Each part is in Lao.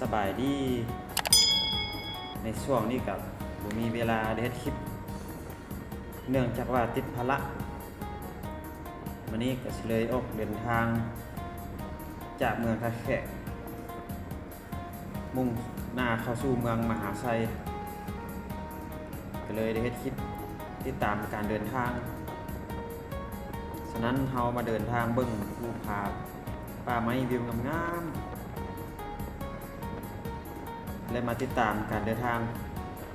ສະບາຍດີ. ໃນຊ່ວງນີ້ກໍບໍ່ມີເວລາໄດ້ເຮັດຄລິບ ເນື່ອງຈາກວ່າຕິດພາລະ. ມື້ນີ້ກໍຊິເລີຍອອກເດີນທາງຈາກເມືອງທ່າແຂກ ມຸ່ງໜ້າເຂົ້າສູ່ເມືອງມະຫາໄຊ ກໍເລີຍໄດ້ເຮັດຄລິບຕິດຕາມການເດີນທາງ. ສະນັ້ນເຮົາມາເດີນທາງເບິ່ງພູຜາ ປ່າໄມ້ ວິວງາມໆ ແລະ ມາຕິດຕາມການເດີນທາງ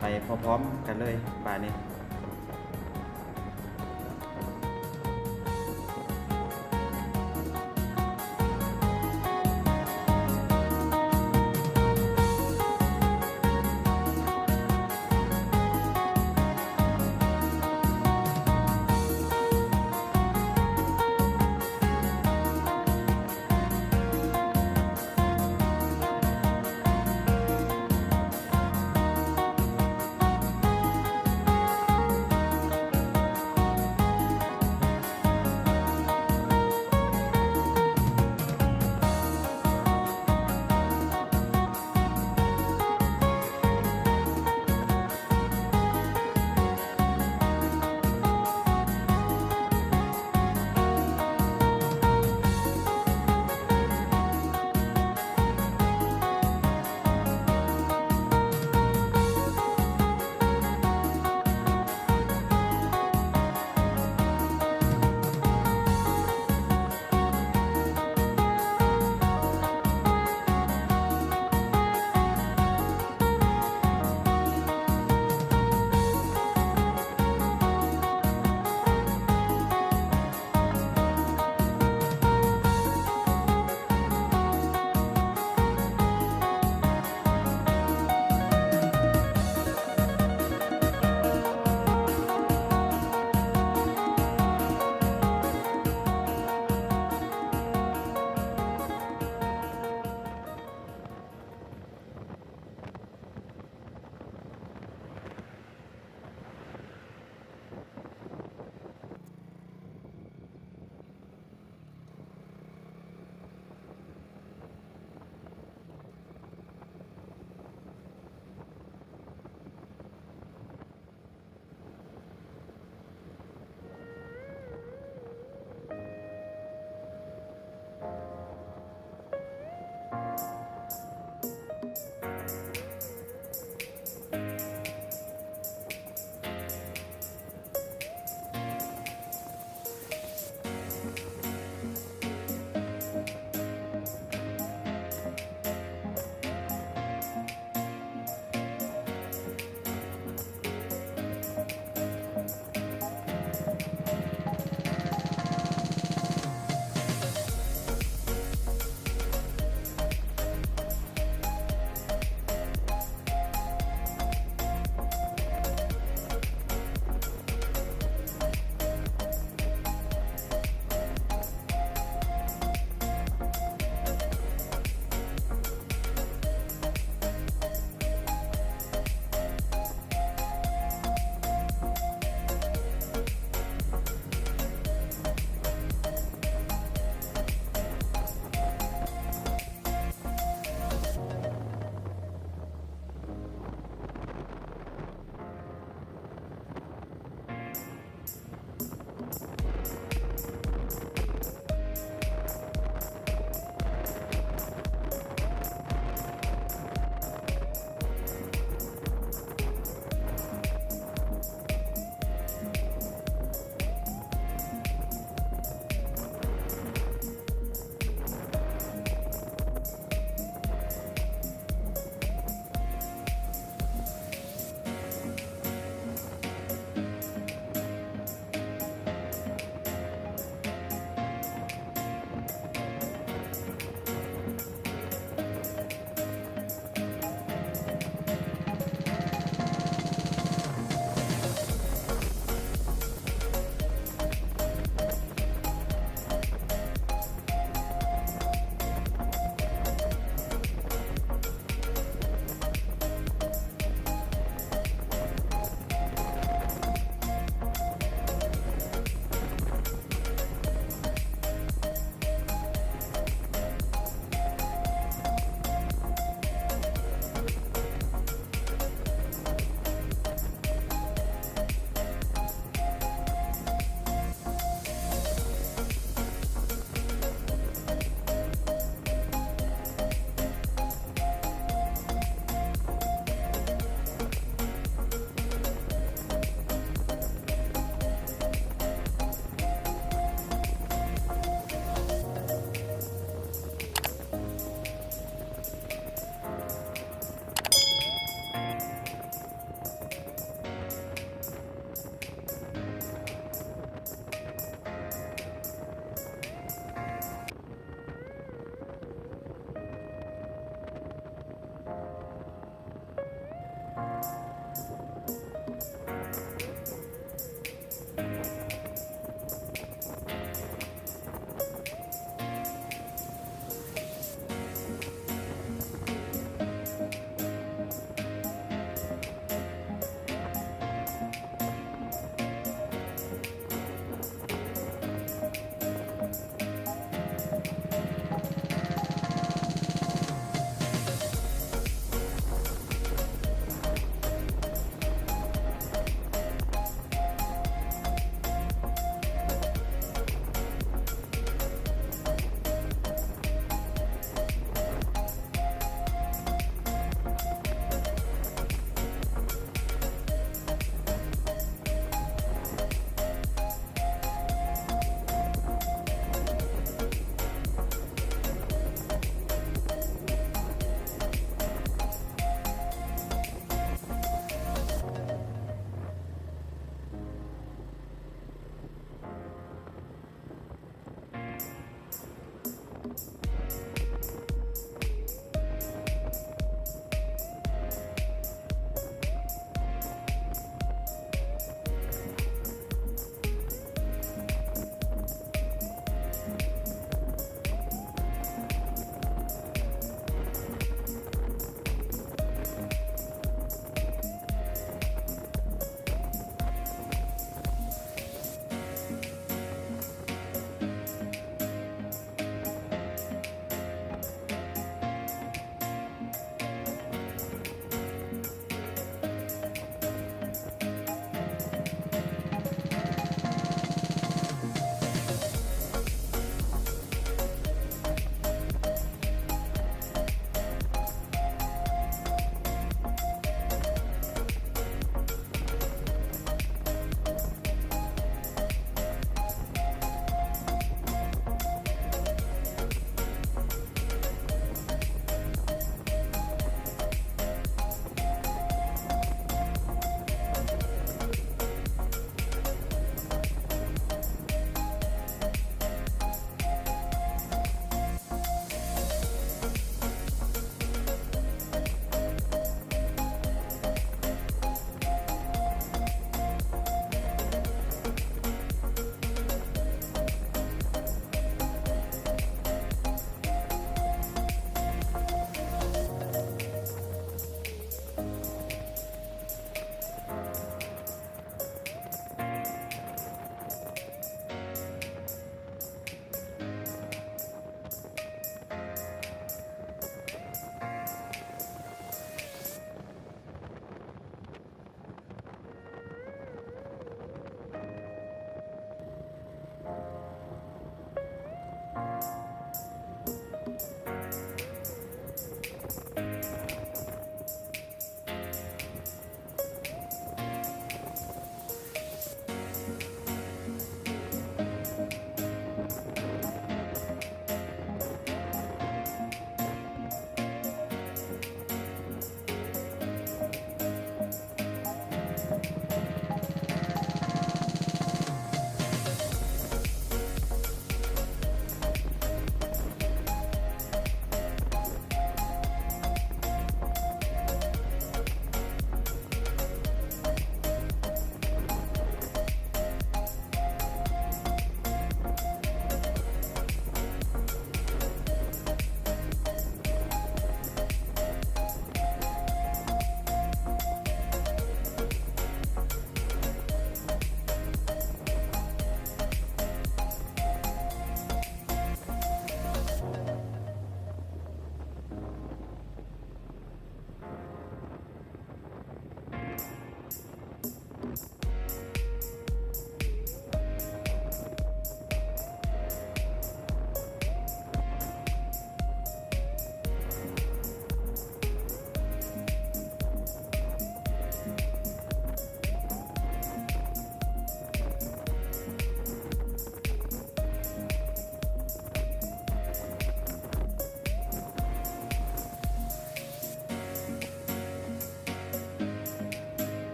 ໄປພ້ອມໆກັນເລີຍບາດນີ້.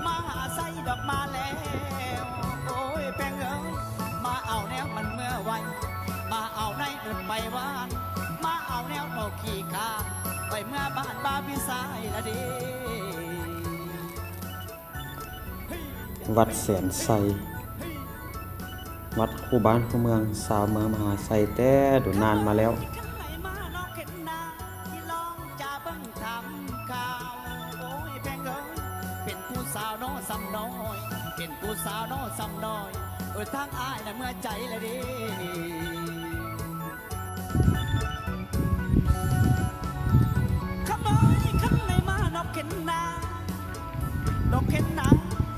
ມະຫາໄຊດອກມາແລ້ວ ໂອ້ຍແພງເອີຍ ມາເອົາແນວມັນເມືອໄວ ມາເອົາໃນເອິດໄປຫວານ ມາເອົາແນວເວົ້າຂີ້ຄ້ານ ໄປເມືອບ້ານບາພີ່ຊາຍລະເດ. ວັດແສນໄຊ ວັດຄູ່ບ້ານຄູ່ເມືອງ ຊາວເມືອງມະຫາໄຊແຕ່ດົນນານມາແລ້ວ. ເປັນຜູ້ສາວນ້ອຍຊຳນ້ອຍ ເປັນຜູ້ສາວນ້ອຍຊຳນ້ອຍ ເອີ ທາງອ້າຍນະເມືອໃຈລະເດ. ຄຳເອີຍ ຄຳໃນມານອກເຂັນນາ ນອກເຂັນນາ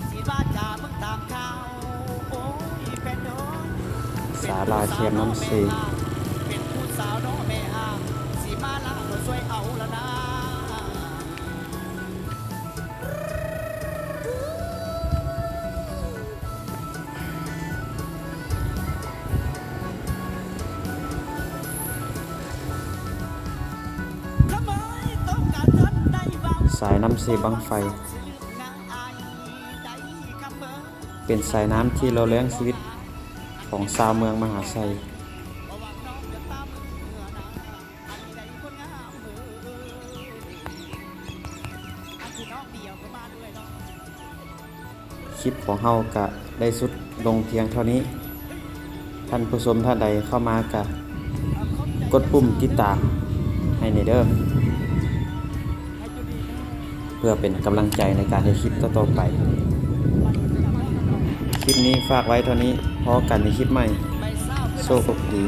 ຊິວ່າຈາເບິ່ງຕາມຂ່າວ ໂອ້ຍແຟນເອີຍ ສາລາແຄມນ້ຳເຊ ເປັນຜູ້ສາວນ້ອຍແມ່ຫ້າງ ຊິມາລາກໍຊ່ວຍເອົາລະນາ. ສາຍນ້ຳເຊບັ້ງໄຟ ເປັນສາຍນ້ຳທີ່ຫຼໍ່ຫຼຽງຊີວິດຂອງຊາວເມືອງມະຫາໄຊ. ຄລິບຂອງເຮົາກະໄດ້ສຸດລົງພຽງເທົ່ານີ້. ທ່ານຜູ້ຊົມທ່ານໃດເຂົ້າມາກະກົດປຸ່ມຕິດຕາມໃຫ້ແດ່ເດີ້ ເພື່ອເປັນກຳລັງໃຈໃນການເຮັດຄລິບຕໍ່ໆໄປ. ຄລິບນີ້ຝາກໄວ້ເທົ່ານີ້ ພໍ້ກັນໃນຄລິບໃໝ່. ໂຊກດີ.